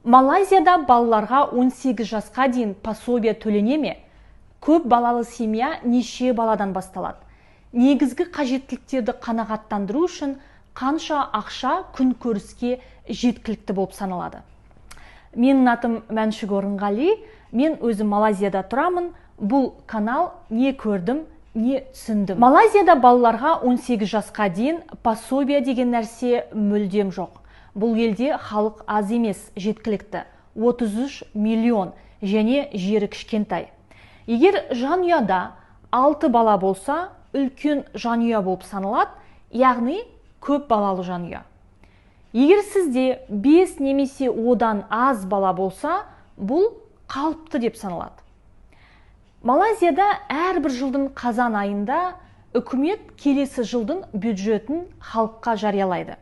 Малайзияда балаларға 18 жасқа дейін пособие төлене ме? Көп балалы семья неше баладан басталады? Негізгі қажеттіліктерді қанағаттандыру үшін қанша ақша күн көріске жеткілікті болып саналады? Менің атым Мәншүк Орынғали, мен өзім Малайзияда тұрамын. Бұл канал «Не көрдім, не түсіндім». Малайзияда балаларға 18 жасқа дейін пособие деген нәрсе мүлдем жоқ. Бұл елде халық аз емес, жеткілікті. 33 миллион және жері кішкентай. Егер жанұяда 6 бала болса, үлкен жанұя болып саналады, яғни көп балалы жанұя. Егер сізде 5 немесе одан аз бала болса, бұл қалыпты деп саналады. Малайзияда әрбір жылдың қазан айында үкімет келесі жылдың бюджетін халыққа жариялайды.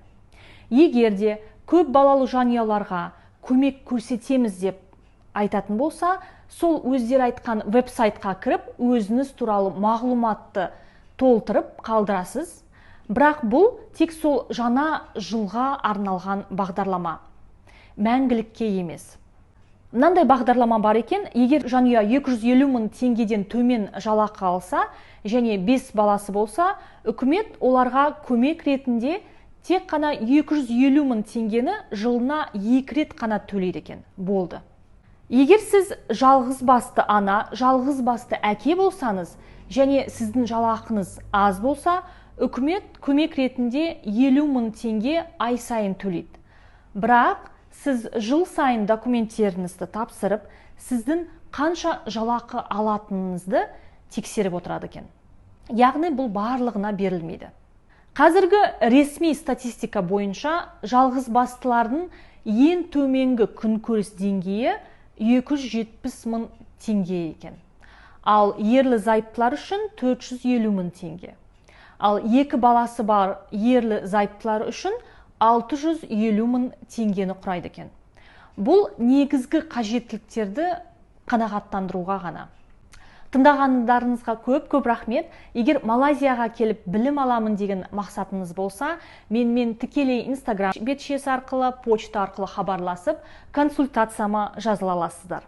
Егер де көп балалы жанұяларға көмек көрсетеміз деп айтатын болса, сол өздері айтқан веб-сайтқа кіріп, өзіңіз туралы мағлұматты толтырып қалдырасыз. Бірақ бұл тек сол жаңа жылға арналған бағдарлама, мәңгілікке емес. Мынандай бағдарлама бар екен: егер жанұя 250 мың теңгеден төмен жалақы алса және 5 баласы болса, үкімет оларға көмек ретінде тек қана 250 мың теңгені жылына екі рет қана төлейді екен. Болды. Егер сіз жалғыз басты ана, жалғыз басты әке болсаңыз және сіздің жалақыңыз аз болса, үкімет көмек ретінде 50 мың теңге ай сайын төлейді. Бірақ сіз жыл сайын документтеріңізді тапсырып, сіздің қанша жалақы алатыныңызды тексеріп отырады екен. Яғни бұл барлығына берілмейді. Қазіргі ресми статистика бойынша, жалғыз бастылардың ең төменгі күнкөріс деңгейі 270 мың теңге екен. Ал ерлі зайыптылар үшін 450 мың теңге. Ал екі баласы бар ерлі зайыптылар үшін 650 мың теңгені құрайды екен. Бұл негізгі қажеттіліктерді қанағаттандыруға ғана. Тыңдағандарыңызға көп-көп рахмет. Егер Малайзияға келіп білім аламын деген мақсатыңыз болса, менімен тікелей Инстаграм бетшесі арқылы, почта арқылы хабарласып, консультацияма жазыла аласыздар.